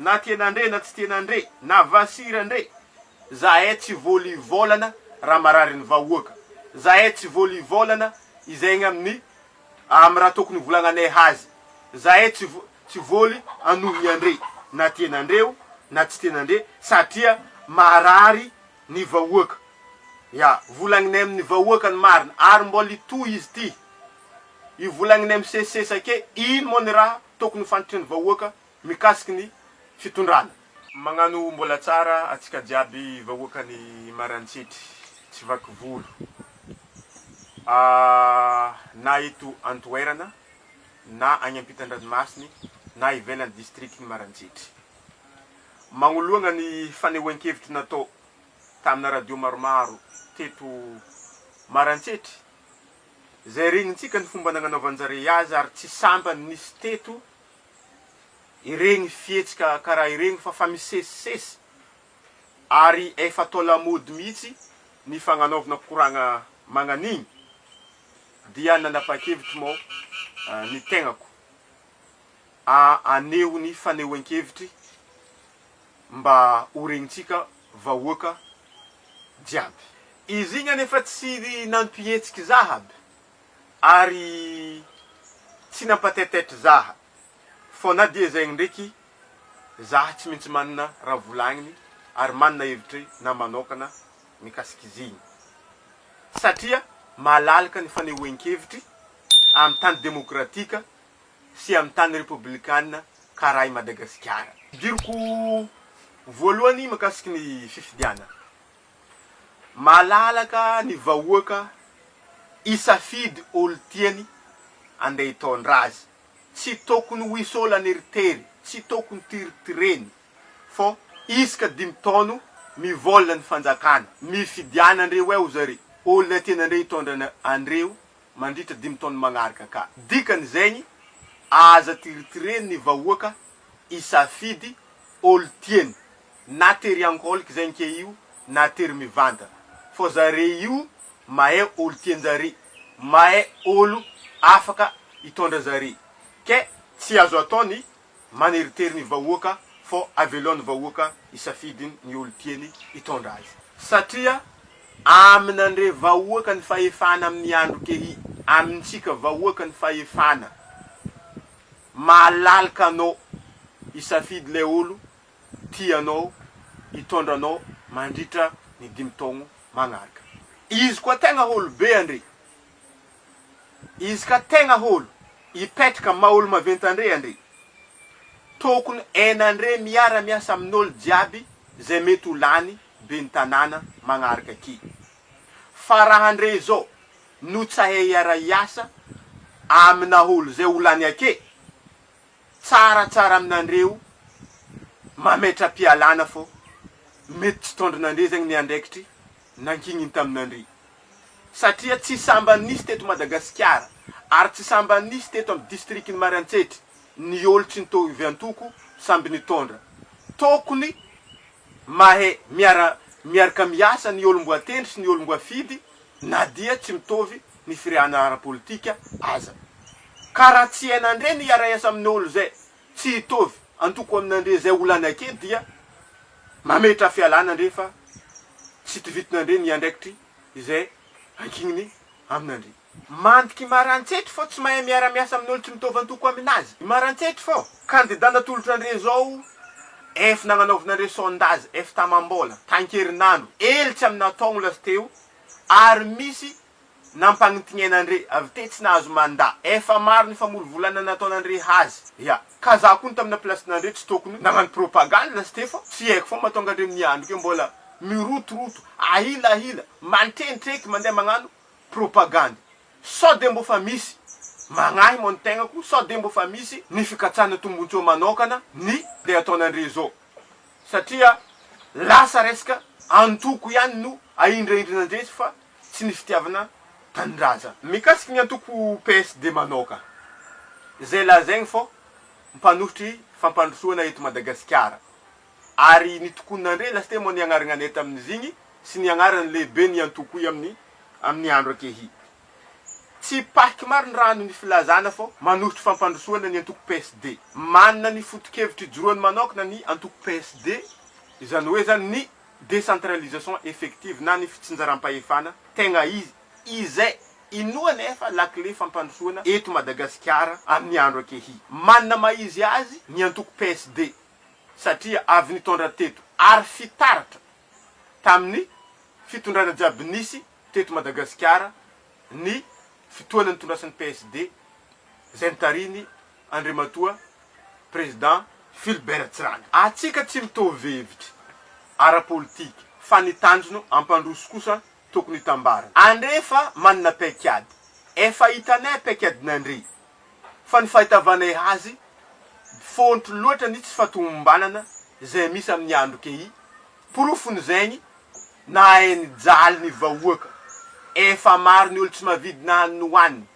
Na tianandre na tsy tianandre, na vasirandre, zahay tsy vôlivôlana raha marary ny vahoaka. Zahay tsy vôlivôlana izegny amin'ny amy raha tokony volagnanay azy. Zahay tsy tsy vôly anohigny andre na tianandreo na tsy tianandre satria marary ny vahoaka. Ya, volagninay amin'ny vahoaka ny marina ary mbôla hitohy izy ty. Ivolagniny misesisesy ake ino moa ny raha tokony ho fantatry ny vahoaka mikasiky ny fitondrana. Magnano mbola tsara atsika jiaby vahoakan'i Marantsitry tsy vaky volo a na eto antoerana na agny ampitan-dranomasiny na ivelan'ny distrikin'i Marantsitry. Magnoloagna ny fanehoan-kevitry natao tamina radio maromaro teto Marantsitry zay regnintsika ny fomba nagnanaovan-jare azy ary tsy sambany nisy teto ireny fihetsika karaha ireny fa fa misesisesy ary efa atao lamaody mihitsy ny fagnanaovana koragna magnan'igny dia nanapa-kevitry moa ny tegnako a aneho ny fanehoan-kevitry mba ho regnintsika vahoaka jiaby. Izy igny anefa tsy nampihetsiky zah aby ary tsy nampataitaitry zah fô na dia zegny ndreky zah tsy mintsy manana raha volagniny ary manana hevitry na manokana mikasiky izy igny satria malalaka ny fanehoen-kevitry amy tany demokratika sy amy tany repoblikana karaha i Madagasikara. Idiriko voalohany makasiky ny fifidianana. Malalaka ny vahoaka hisafidy olo tiany andeha hitondra azy. Tsy tokony ho hisy olo haneritery, tsy tokony tiritireny fô isaka dimy taono mivôlagna ny fanjakana. Mifidiana andreo eo zare, olona tianandreo hitondra andreo mandritra dimy taono magnaraka ka. Dikany zegny aza tiritireny ny vahoaka hisafidy olo tiany. Na tery ankôliky zegny ke io na tery mivantana fô zare io mahay olo tianjare, mahay olo afaka hitondra zare ke tsy azo atao ny maneritery ny vahoaka fô avelao ny vahoaka hisafidy ny olo tiany hitondra azy. Satria aminandre vahoaka ny fahefana amin'ny andro kehy, amintsika vahoaka ny fahefana, malalaka anao hisafidy le olo tianao hitondra anao mandritra ny dimy taogno magnaraka. Izy koa tegna olo be andre. Izy ka tegna olo hipetraka maha olo maventy andre andre. Tokony hainandre miara miasa amin'olo jiaby zay mety ho lany ben'ny tanàna magnaraka aky. Fa raha andre zao no tsy ahay hiara hiasa amina olo zay ho lany ake, Tsara tsara aminandreo mametra-pialana fô mety tsy tondronandre zegny ny andraikitry nankigniny taminandre satria tsy sambany nisy teto Madagasikara ary tsy sambany nisy teto am distrikin'i Maroantsetra ny olo tsy nitovy antoko samby nitondra tokony mahay miara miaraka miasa ny olom-boatendry sy ny olom-boafidy na dia tsy mitovy ny firehana ara-politika aza. Ka raha tsy hainandre ny hiara-hiasa amin'ny olo zay tsy hitovy antoko aminandre zay olana ake dia mametra fialana andre fa tsy tovitinandre ny andraikitry izay ankigniny aminandre. Mandiky Marantsety fô tsy mahay miara miasa amin'olo tsy mitovy antoko aminazy. I Marantsety fô kandida natolotra andre zao ef nagnanaovina andre sondage ef tamambola tankerinandro ely tsy amina taogno lasteo ary misy nampagnintignena andre avy te tsy nahazo mandat efa maro ny famolivolana nataonandre hazy ya ka za koa ny tamina place nandre tsy tokony nagnano propagande laste fô tsy haiko fô mahatonga andre miandry ke mbola mirotoroto ahilahila mantrentreky mandeha magnano propagandy sao dia mbô fa misy magnahy moa ny tegnako sao dia mbô fa misy ny fikatsahana tombotsoa manokana ny le ataonandre zao satria lasa resaka antoko ihany no ahindrahindrinandre fa tsy ny fitiavana tanindrazana. Mikasiky ny antoko PSD manoka zay lazaigny fô mpanohitry fampandrosoana eto Madagasikara ary ny tokononandre lasteo moa ny agnaragnanay tamin'izigny sy ny agnaran'ny lehiben'ny antoko i amin'ny amin'ny andro ankehi. Tsy paky marindrano ny filazana fô manohitry fampandrosoana ny antoko PSD. Manana ny foto-kevitry ijoroany manokana ny antoko PSD, izany hoe zany ny décentralisation effective na ny fitsinjaram-pahefana tegna izy, izay inoana efa lakile fampandrosoana eto Madagasikara amin'ny andro ankehiy. Manana maha izy azy ny antoko PSD satria avy nitondra teto ary fitaratra tamin'ny fitondrana jiaby nisy teto Madagasikara ny fotoana nitondrasan'ny PSD izay notarihin'i Andriamatoa Président Philbert Tsiranana. Antsika tsy mitovy hevitra ara-politika fa ny tanjono hampandroso kosa tokony hitambarana. Andre fa manana paikady. Efa hitanay paikadin'Andre fa ny fahitavanay azy fontro loatra ny tsy fahatomombanana izay misy amin'ny andro kehy. Porofon'izegny Nahay nijaly ny vahoaka. Efa maro ny olo tsy mavidy na haniny hohaniny.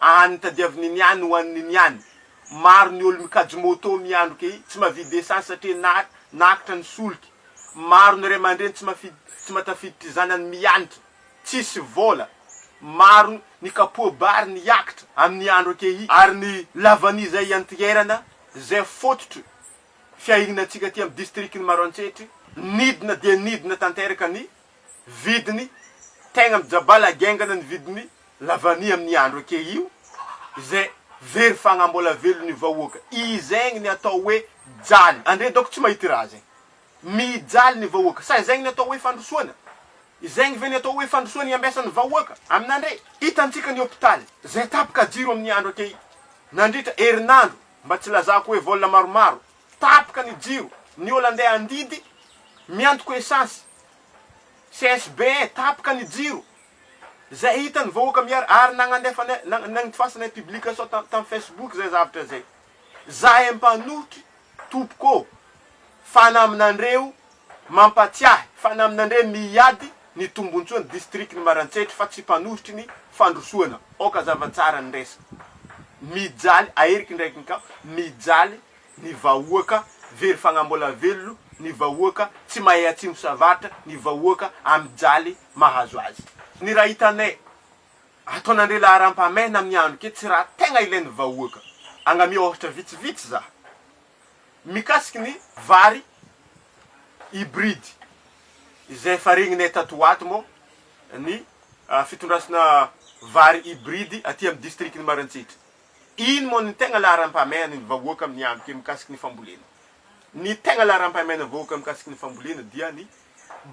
Ahaniny tadiaviny niany hohaniny niany. Maro ny olo mikajy moto miandro key tsy mavidy essence satria na nakatra ny soliky. Maro ny ray aman-dreny tsy mafidy tsy matafiditry zanany mianitra. Tsisy vola. Maro ny kapoa-bary niakatra amin'ny andro ankehiy ary ny lavania izay ianteherana izay fototry fiahiana antsika aty amin'ny distrikin'i Maroantsetra, nidina dia nidina tanteraka ny vidiny, tegna mijabala gengana ny vidiny lavania amin'ny andro ankehiio, izay very fagnahy mbola velona ny vahoaka, izegny ny atao hoe jaly, andre dôko tsy mahity raha zegny, mijaly ny vahoaka, sa izegny ny atao hoe fandrosoana? Izegny ve ny atao hoe fandrosoana iambesan'ny vahoaka amin'andre? Hitantsika ny hopitaly, zay tapaka jiro amin'ny andro ankehiy, nandritra herinandro, Mba tsy lazako hoe vol maromaro, tapaka ny jiro, ny ol andeha handidy miantoko essence, CSB tapaka ny jiro, zay hita ny vahoaka miara ary nagnandefanay nagnandifasanay publication tam facebook zay zavatra zay, zahay mpanohitry tompoko ô, fa naminandreo Mampatsiahy fa naminandre miady ny tombon-tsoa ny district ny Maroantsetra fa tsy mpanohitry ny fandrosoana. Aoka hazava tsara ny resaka. Mijaly aheriky ndraiky ka mijaly ny vahoaka, very fagnambola velona ny vahoaka, tsy mahay atsimo sy avaratra ny vahoaka amijaly mahazo azy. Ny raha hitanay ataonandre laharam-pahamehana amin'ny andro ke tsy raha tegna ilain'ny vahoaka. Agnamia ohatra vitsivitsy za. Mikasiky ny vary hybride izay efa regninay tato ho ato moa ny fitondrasana vary hybride aty amin'ny distrikin'i Maroantsetra. Ino moa ny tegna laharam-pahamehana ny vahoaka amin'ny andro ke mikasiky ny fambolena? Ny tegna laharam-pahamehana vahoaka mikasiky ny fambolena dia ny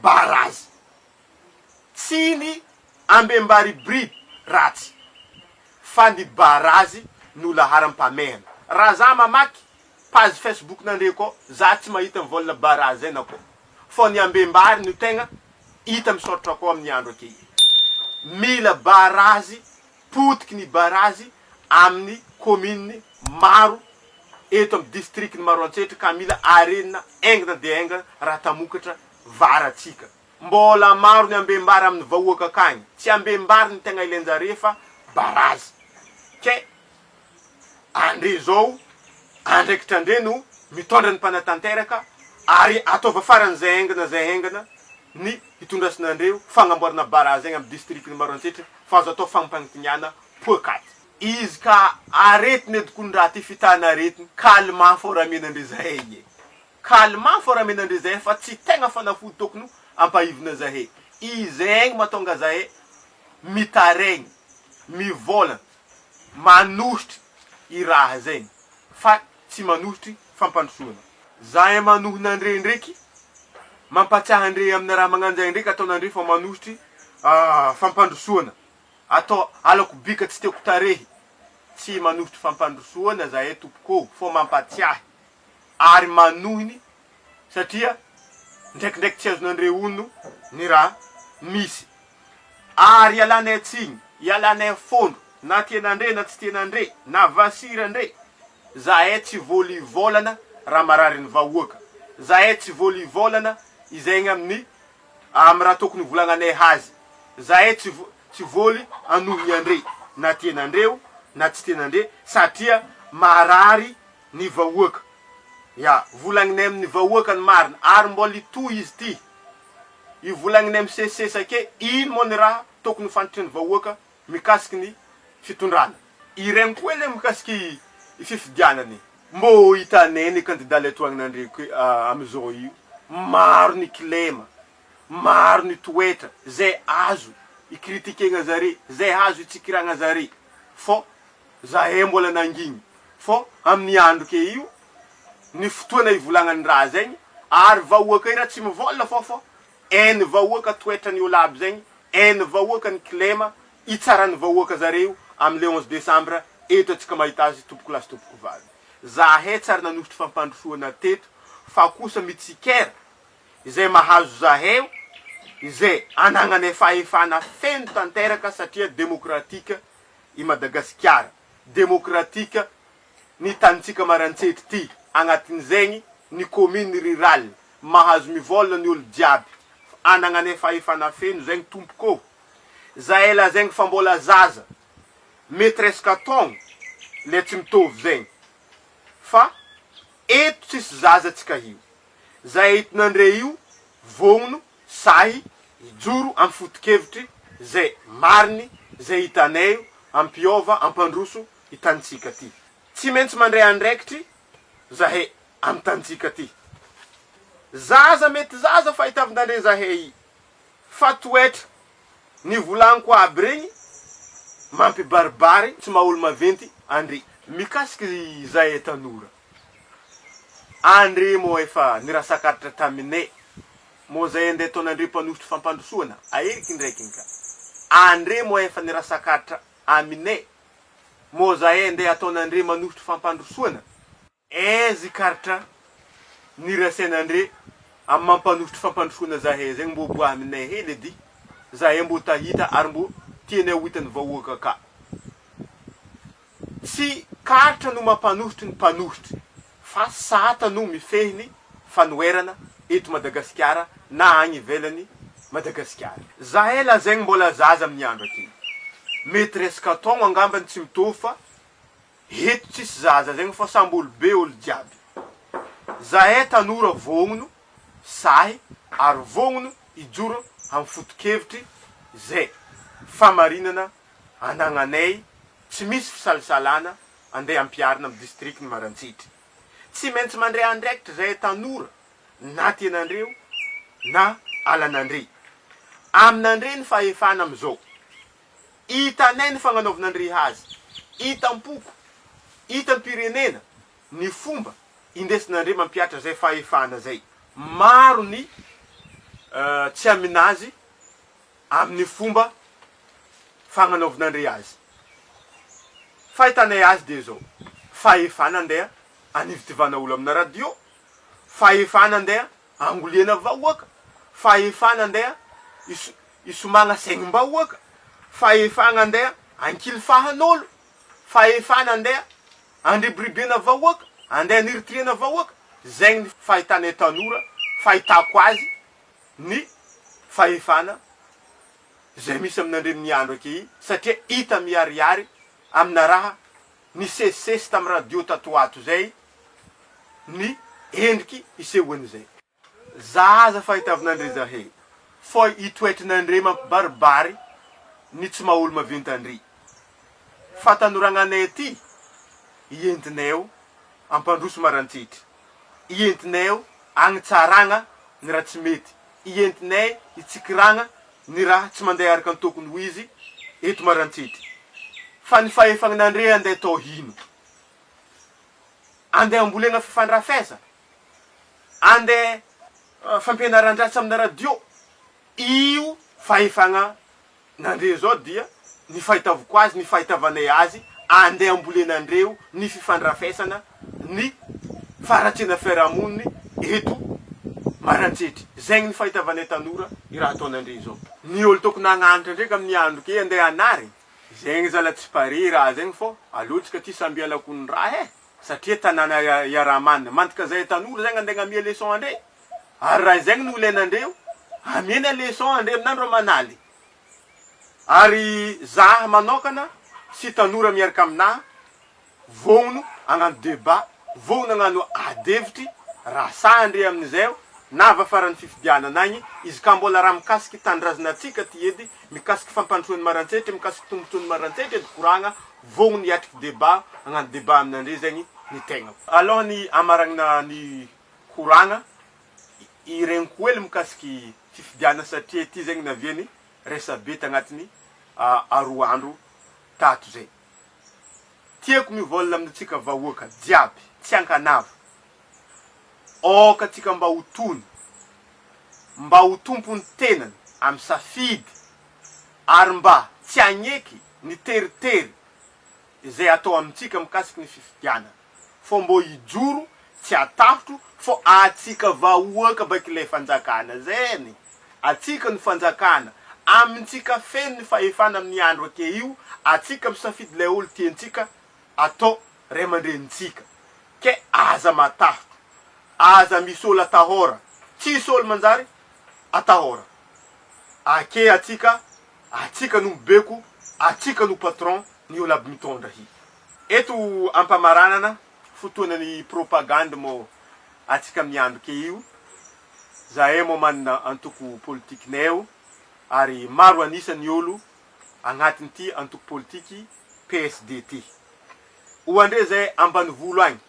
barazy. Tsy ny ambem-bary hybride ratsy fa ny barazy no laharam-pahamehana. Raha za mamaky page Facebook nandre koa za tsy mahita mivolagna barazy zay na koa fô ny ambem-bary no tegna hita misoratra koa amin'ny andro ankehitriny. Mila barazy potiky ny barazy amin'ny commune maro eto amin'ny district ny Maroantsetra ka mila arenina aingana dia aingana raha tamokatra vary atsika. Mbola maro ny ambem-bary amin'ny vahoaka akagny. Tsy ambem-bary ny tegna ilain-jare fa barazy. Ke andre zao andraikitra andre no mitondra ny mpanatanteraka ary ataova faran'izay haingana zay haingana ny hitondrasinandreo fagnamboarana barazy agny amin'ny district-n'i Maroantsetra fa azo atao fampagnitigniana poakaty. Izy ka aretina edy kony raha ty fitana aretina, calmant fô raha amenandre zahay e. Calmant fô raha amenandre zahay fa tsy tegna fanafody tokony ampahivina zahay. Izegny mahatonga zahay mitaregny, mivôlagna, manohitry i raha zegny fa tsy manohitry fampandrosoana. Zahay manohina andre ndreky, mampatsiahy andre amina raha magnanjay ndreky ataonandre fô manohitry fampandrosoana. Atao halako bika tsy tiako tarehy. Tsy manohitry fampandrosoana zahay tompoko ô, fô mampatsiahy ary manohiny satria ndraikindraiky tsy azonandre ono ny raha misy. Ary ialanay tsiny, ialanay fondro, na tianandre na tsy tianandre, na vasirandre, zahay tsy vôlivôlana raha marary ny vahoaka. Zahay tsy vôlivôlana izegny amin'ny amy raha tokony hovolagnanay azy. Zahay tsy tsy vôly anohigny andre na tianandreo na tsy tianandre satria marary ny vahoaka. Ya, volagninay amin'ny vahoaka ny marina ary mbola hitohy izy ity. Io volagninay misesisesy ake, ino moa ny raha tokony ho fantatry ny vahoaka mikasiky ny. fitondrana. Ireny koa le mikasiky fifidianana e. Mbô hitanay ny kandida le tohagnanandreko amizao io, maro ny kilema, maro ny toetra zay azo ikritikegna zare, zay azo itsikiragna zare, fô zahay mbola nangigny, fô amin'ny andro ke io ny fotoana ivolagnany raha zegny, ary vahoaka io raha tsy mivôla fô fô hainy vahoaka toetrany olo aby zegny, hainy vahoaka ny kilema, Hitsaran'ny vahoaka zareo am le 11 décembre eto atsika mahita azy tompoko lahy sy tompoko vavy. Zahay tsy ary nanosotry fampandrosoana teto fa kosa mitsikera izay mahazo zaheo izay anagnanay fahefana feno tanteraka satria démocratique i Madagasikara, démocratique ny tanintsika Maroantsetra ty agnatin'izegny ny commune rurale mahazo mivôlagna ny olo jiaby anagnanay fahefana feno zegny tompoko ô. Zahay lazaigny fa mbola zaza mety resaka taogno le tsy mitovy zegny fa eto tsisy zaza tsika io zahay eto nandre io vognono sahy hijoro am fotokevitry zay mariny zay hitanay ampiova ampandroso i tanintsika ty tsy maintsy mandray andraikitry zahay am tanintsika ty zaza mety zaza fa hitavindandre zahay i Fa toetra ny volagniko aby regny mampibaribary tsy maha olo maventy andre. Mikasiky izahay tanora, andre moa efa nirasakaratra taminay moa zay andeha ataonandre mpanosotry fampandrosoana aeriky ndraiky ka andre moa efa nirasakaratra aminay moa zahay andeha ataonandre manosotry fampandrosoana. Aiza i kartra nirasainandre am mampanosotry fampandrosoana zahay zegny mbô boaha aminay hely edy zahay mbô tahita ary mbô tianay ho hitany vahoaka ka. Tsy kartra no mampanosotry ny mpanosotry fa sata no mifehy ny fanoherana eto Madagasikara na agny ivelany Madagasikara. Zahay lazaigny mbola zaza amin'ny andro aty. Mety resaka taogno angambany tsy mitovy fa Eto tsisy zaza zegny fa samby olo be olo jiaby. Zahay tanora vognono sahy ary vognono hijoro am fotokevitry zay famarinana anagnanay tsy misy fisalasalana andeha ampiharina am district ny Marantsitry. Tsy maintsy mandray andraikitry zahay tanora na tianandreo na alanandre. Aminandre ny fahefana amizao. Hitanay ny fagnanaovana an-dry azy, hitam-poko, hitam-pirenena ny fomba indesin'Andria mampihatra zay fahefana zay. Maro ny tsy aminazy amin'ny fomba fagnanaovana azy. Fahitanay azy dia zao, fahefana andeha anivitivana olo amina radio, fahefana andeha Angoliana vahoaka, fahefana andeha isomagna saignim-bahoaka, fahefagna andeha ankilifahan'olo, fahefana andeha andribiribena vahoaka, andeha aniritirena vahoaka, zegny ny fahitanay tanora, fahitako azy ny fahefana zay misy amin'Andriamin'ny andro akehy satria hita miharihary amina raha nisesisesy tamin'ny radio tato ho ato zay ny endriky isehoan'izay. Zaza fahitavin'Andre zahay fô i toetrin'Andre mampibaribary ny tsy maha olo maventy Andre. Fahatanoragna anay aty ientinay ampandroso marantsitry, ientinay agnitsaragna ny raha tsy mety, ientinay itsikiragna ny raha tsy mandeha araka ny tokony ho izy eto Maroantsetra. Fa ny fahefagn'Andre andeha atao ino? Andeha ambolena fifandrafesa? Andeha fampianaran-dratsy amina radio? Io fahefagna Nandre zao dia ny fahitavoko azy, ny fahitavanay azy, andeha ambolenandreo ny fifandrafesana ny faharatsiana fiarahamoniny eto Maroantsetra. Zegny ny fahitavanay tanora i raha ataonandre zao. Ny olo tokony hagnanatra ndreky amin'ny andro ke andeha hanary, zegny zala tsy pare raha zegny fô aleo tsika ty samby hialakony raha e, satria tanàna iarahamanina, mantika zahay tanora zegny andeha agnamia leçon andre. Ary raha izay no ilainandreo, amena leçon andre amin'andro aman'aly. Ary zah manokana sy tanora miaraka aminaha vogno agnano debat, vogno agnano ady hevitry, raha sahy andre amin'izay aho. Na avy afaran'ny fifidianana agny, izy ka mbola raha mikasiky tanindrazana-tsika ty edy, mikasiky fampandrosoan'i Maroantsetra, mikasiky tombotsoan'i Maroantsetra edy koragna, vognony hiatriky débat, hagnano débat aminandre zegny ny tegnako. Alohan'ny hamaragnana ny koragna, iregniko hely mikasiky fifidianana satria ty zegny naviany resabe tagnatiny aroa andro tato zay. Tiako mivôlagna amintsika vahoaka jiaby tsy ankanava, aoka tsika mba ho tony, mba ho tompon'ny tenany amin'ny safidy ary mba tsy hagneky ny teritery izay atao amintsika mikasiky ny fifidianana fô mbô hijoro tsy hatahotro fô atsika vahoaka baky le fanjakana zeny atsika no fanjakana amintsika feno ny fahefana amin'ny andro ake io atsika misafidy le olo tiantsika atao ray aman-drenintsika ke aza matahotro aza misy olo atahora tsisy olo manjary atahora ake atsika atsika no mibeko atsika no patron ny olo aby mitondra hi eto ampamaranana fotoana ny propagande mo atsika miandro ke io zahay mo manana antoko politikinay eo ary maro anisa ny olo agnatin'ity antoko politiky PSD ty. Ho andre zay ambanivolo agny,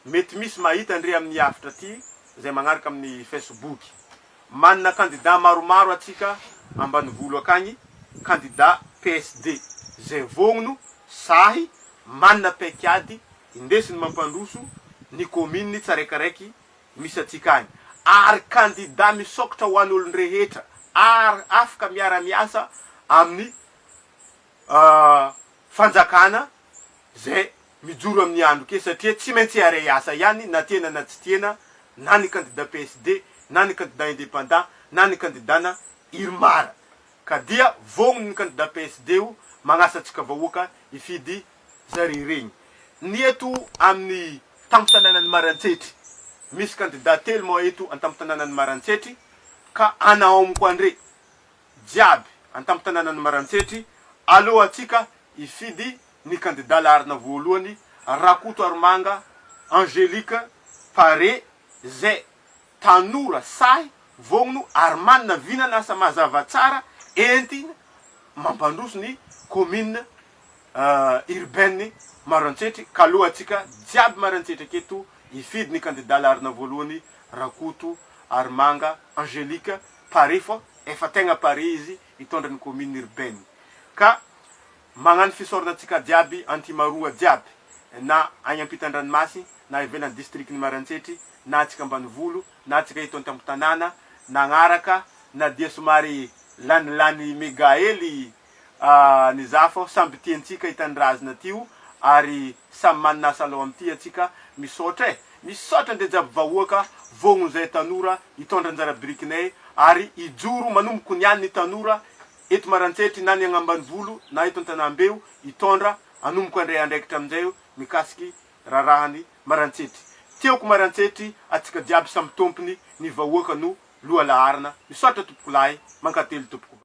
mety misy mahita andre amin'ny hafitra ty zay magnaraka amin'ny Facebook. Manana kandida maromaro atsika ambanivolo akagny, kandida PSD zay vognono, sahy, manana paik'ady indesiny mampandroso ny commune tsaraikaraiky misy atsika agny ary kandida misokatra ho an'olon-drehetra ary afaka miara-miasa amin'ny fanjakana zay mijoro amin'ny andro ke satria tsy maintsy hiara hiasa ihany na tiana na tsy tiana na ny kandida PSD na ny kandida independant na ny kandidana IRMAR ka dia vognony ny kandida PSD o magnasa antsika vahoaka hifidy zare regny. Ny eto amin'ny tampon-tanànan'i Maroantsetry, misy kandida telo moa eto an-tampon-tanànan'i Maroantsetry ka anaomiko andre jiaby an-tampon-tanànan'i Maroantsetry, aleo antsika hifidy ny kandida laharana voalohany Rakotoarimanga Angelique Paré zay tanora sahy vogno ary manana vinan'asa mazava tsara entina mampandroso ny commune urbaine Maroantsetry ka aloha antsika jiaby Maroantsetra aketo hifidy ny kandida laharana voalohany Rakoto Arimanga Angelique pare fa efa tegna pare izy hitondra ny commune urbaine ka magnano fisaorana antsika jiaby antimaroa jiaby na agny ampitan-dranomasy na ivelan'ny district ny Maroantsetry na antsika ambanivolo na antsika eto antampon-tanàna nagnaraka na dia somary lanilany mega hely ny za fô samby tiantsika i tanindrazana ty o ary samy manana asa alao amty atsika misaotra e misaotra ndre jiaby vahoaka vogno zay tanora hitondra anjara birikinay ary hijoro manomboko niany ny tanora eto Maroantsetra na ny agnambanivolo na eto antanambeo hitondra anomboko andray andraikitra aminjay mikasiky rarahany Maroantsetry tiako Maroantsetry atsika jiaby samy tompony ny vahoaka no lohalaharana misaotra tompokolahy mankatelo tompoko.